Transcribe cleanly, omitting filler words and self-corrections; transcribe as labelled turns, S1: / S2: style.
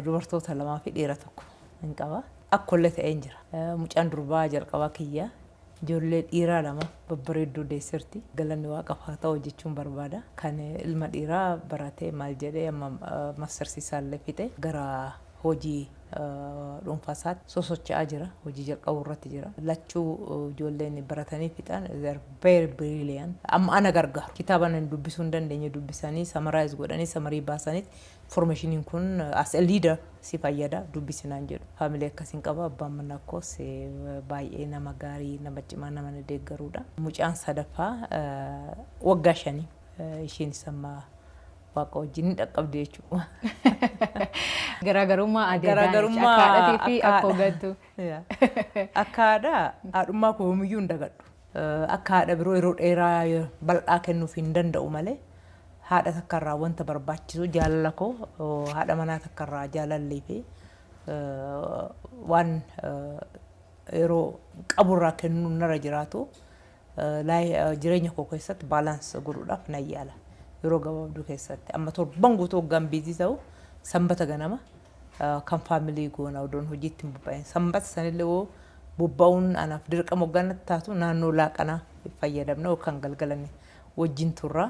S1: Dubartoota lamaa fi dhiira tokko hin qaba. Akkollee ta'een jira. Mucaan durbaa jalqabaa kiyya. Ijoollee dhiiraa lama babbareedduu deessirti. Galanni Waaqaaf haa ta'u jechuun barbaada. Kan ilma dhiiraa baratee maal jedhee, amma mastersii isaallee fixe, gara hojii dhuunfaa isaatti sosocho'aa jira. Hojii jalqabuu irratti jira. Lachuu ijoolleen baratanii fixan, they are very brilliant. Amma ana gargaaru. Kitaaba nan dubbisuu hin dandeenye dubbisanii summarize godhanii, summary baasaniit, "Informationiin kun as a leader si fayyada, dubbisinaan" jedhu. Family akkasiin qaba. Abbaan manaa koos baay'ee nama gaarii, nama cimaa, nama na deeggaruudha. Mucaan sadaffaa waggaa 5, isheenis amma Waaqa wajjin ni dhaqqabdi jechuudha.
S2: Garaagarummaa adda addaa
S1: Garaagarummaa
S2: akka haadhatii fi
S1: akka
S2: akka
S1: haadha.
S2: hooggantuu.
S1: Akka haadhaa, haadhummaa koo yoomiyyuu hin dagadhu. Akka haadha biroo yeroo dheeraa bal'aa kennuuf hin danda'u malee, haadha takkarraa wanta barbaachisu, jaalala koo, haadha manaa takkarraa jaalallii fi waan yeroo qaburraa kennuun narra jiraatu jireenya koo keessatti balance godhuudhaaf nan yaala. Yeroo gabaabduu keessatti amma torban guutuu waggaan busy ta'u, Sanbata ganama kan family goona odoon hojiitti hin bobba'in. Sanbata sanillee hoo bobba'uun anaaf dirqama waggaan natti taatu, naannoo laaqanaa fayyadamna yookaan galgalan wajjin turra.